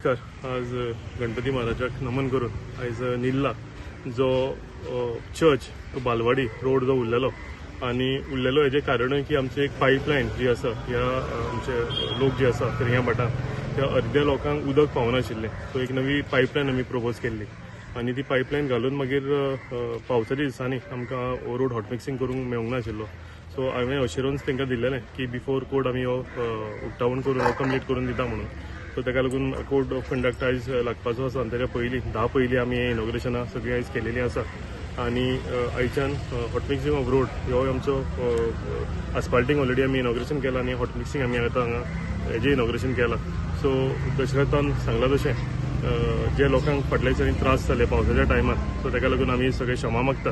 नमस्कार. आज गणपती महाराजाक नमन करून आयज निल्ला जो चर्च टू बालवाडी रोड जो उरलेलो आनी उरलेलो हेजें कारणूय की आमची एक पायपलायन जी आसा, ह्या आमचे लोक जे आसा फिरंग्या भाटां त्या अर्द्या लोकांक उदक पावनाशिल्लें. सो एक नवी पायपलायन आमी प्रपोज केल्ली आनी ती पायपलायन घालून मागीर पावसाच्या दिसांनी आमकां हो रोड हॉट मिक्सिंग करूंक मेळूंक नाशिल्लो. सो हांवें अश्युरन्स तांकां दिल्लेलें की बिफोर कोड आमी हो उक्तावण करून हो कंप्लीट करून दिता म्हणून. सो ताका लागून कोड ऑफ कंडक्ट आयज लागपाचो आसा आनी ताच्या पयलीं 10 पयलीं आमी हें इनॉग्रेशनां सगळीं आयज केलेलीं आसा. आनी आयच्यान हॉट मिक्सिंग ऑफ रोड हो आमचो आस्पाल्टींग ऑलरेडी आमी इनॉग्रेशन केलां आनी हॉट मिक्सिंग आमी आतां हांगा हेजें इनॉग्रेशन केलां. सो दशरथान सांगलां तशें, जे लोकांक फाटल्या दिसांनी त्रास जाले पावसाच्या टायमार, सो ताका लागून आमी सगळे क्षमा मागता.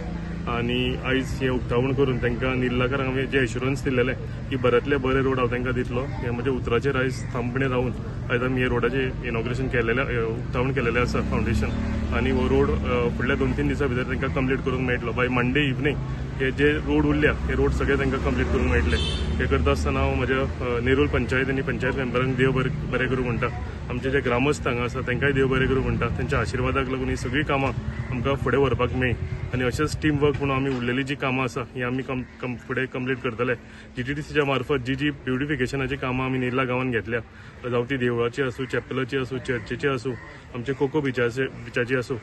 आनी आयज हें उक्तावण करून तांकां निल्लाकारांक हांवें जे एश्युरन्स दिल्लेलें की बऱ्यांतले बरे रोड हांव तांकां दितलो, हें म्हज्या उतराचेर आयज ठामपणे रावून आयज आमी हे रोडाचें इनॉग्रेशन केलेलें, उक्तावण केलेलें आसा फावंडेशन. आनी हो रोड फुडल्या 2-3 दिसां भितर तांकां कंप्लीट करूंक मेळटलो. बाय मंडे इवनींग हे जे रोड उरल्या हे रोड सगळे तांकां कंप्लीट करूंक मेळटले. हे करता आसतना हांव म्हज्या नेरूल पंचायत आनी पंचायत मेंबरांक देव बरें करूं म्हणटा. आमचे जे ग्रामस्थ हांगा आसा तांकांय देव बरें करूं म्हणटा. तेंच्या आशिर्वादाक लागून ही सगळीं कामां आमकां फुडें व्हरपाक मेळ्ळी आनी अशेंच टीम वर्क म्हणून आमी उरलेली जी कामां आसा ही आमी फुडें कंप्लीट करतले. जीटीडीसीच्या मार्फत जी जी ब्युटिफिकेशनाची कामां आमी नेरला गांवांत घेतल्या, जावं ती देवळाची आसूं, चॅपलाची आसूं, चर्चीची आसूं, आमचे कोको बिचाची आसूं,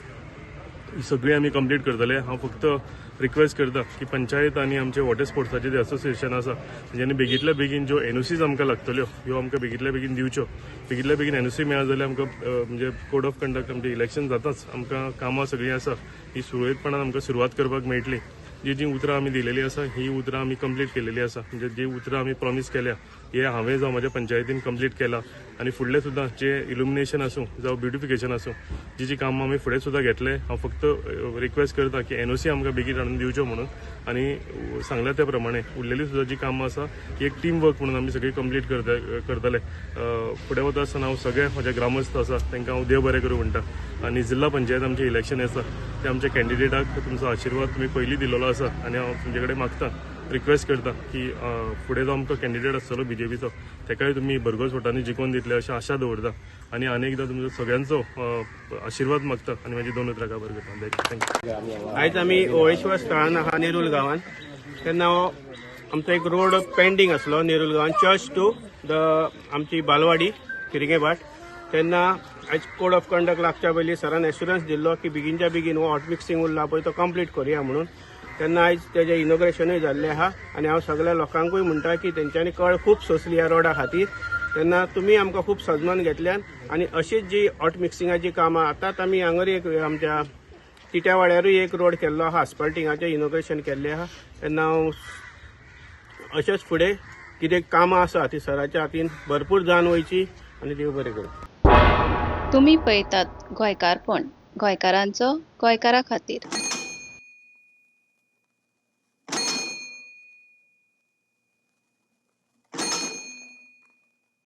ही सगळी आमी कंप्लीट करतले. हांव फक्त रिक्वेस्ट करता की पंचायत आनी आमचे वॉटर स्पोर्ट्साचे जे असोसिएशन आसा तेंच्यांनी बेगींतल्या बेगीन ज्यो एनओसीज आमकां लागतल्यो ह्यो आमकां बेगींतल्या बेगीन दिवच्यो. बेगींतल्या बेगीन एनओसी मेळ्ळा जाल्यार आमकां म्हणजे कोड ऑफ कंडक्ट आमचें इलेक्शन जाताच आमकां कामां सगळीं आसा ही सुरळीतपणान आमकां सुरवात करपाक मेळटली. जी जी उतरां आमी दिलेली आसा ही उतरां आमी कंप्लीट केलेली आसा. म्हणजे जी उतरां आमी प्रॉमीस केल्या हे हांवें जावं म्हज्या पंचायतीन कंप्लीट केला. आनी फुडलें सुद्दां जे इल्युमिनेशन आसूं जावं ब्युटिफिकेशन आसूं, जी जी कामां आमी फुडें सुद्दां घेतले. हांव फक्त रिक्वेस्ट करता की एनओसी आमकां बेगीन हाडून दिवच्यो म्हणून. आनी सांगल्या त्या प्रमाणे उरलेली सुद्दां जी कामां आसा ही एक टीम वर्क म्हणून आमी सगळी कंप्लीट करतले. फुडें वता आसतना हांव सगळे म्हजे ग्रामस्थ आसा तांकां हांव देव बरें करूं म्हणटा. आनी जिल्हा पंचायत आमचें इलेक्शन आसा ते आमच्या कॅन्डिडेटाक तुमचो आशिर्वाद तुमी पयलीं दिलेलो आसा आनी हांव तुमचे कडेन मागता, रिक्वेस्ट करता की फुडें जो आमकां कॅन्डिडेट आसतलो बीजेपीचो ताकाय तुमी भरघोस वोटांनी जिखोवन दितले अशें आशा दवरता. आनी आनी एकदां तुमचो सगळ्यांचो आशिर्वाद मागता आनी म्हाजी 2 उतरां काबार करता. Thank you. आयज आमी ओळेश्वर स्थळान आहा नेरूल गांवान. तेन्ना हो आमचो एक रोड पेंडींग आसलो नेरूल गांवान, चर्च टू the आमची बालवाडी फिरंगे भाट. तेन्ना आयज कोड ऑफ कंडक्ट लागच्या पयलीं सरान एश्युरन्स दिल्लो की बेगीनच्या बेगीन हो हॉट मिक्सिंग उरला पळय तो कंप्लीट करुया म्हणून. तेन्ना आयज तेजें इनॉग्रेशनूय जाल्लें आहा. आनी हांव सगळ्या लोकांकूय म्हणटा की तेंच्यांनी कळ खूब सोंसली ह्या रोडा खातीर. तेन्ना तुमी आमकां खूब सजमान घेतल्यान आनी अशीच जी हॉट मिक्सिंगाची कामां आतांच आमी हांगर एक आमच्या टिट्यावाड्यारूय एक रोड केल्लो आहा, आस्पाल्टिंगाचें इनॉग्रेशन केल्लें आहा. तेन्ना हांव अशेंच फुडें कितें कामां आसा ती सराच्या हातीन भरपूर जावन वयची आनी देव बरें करूं. तुमी पळयतात गोंयकारपण, गोंयकारांचो गोंयकारा खातीर.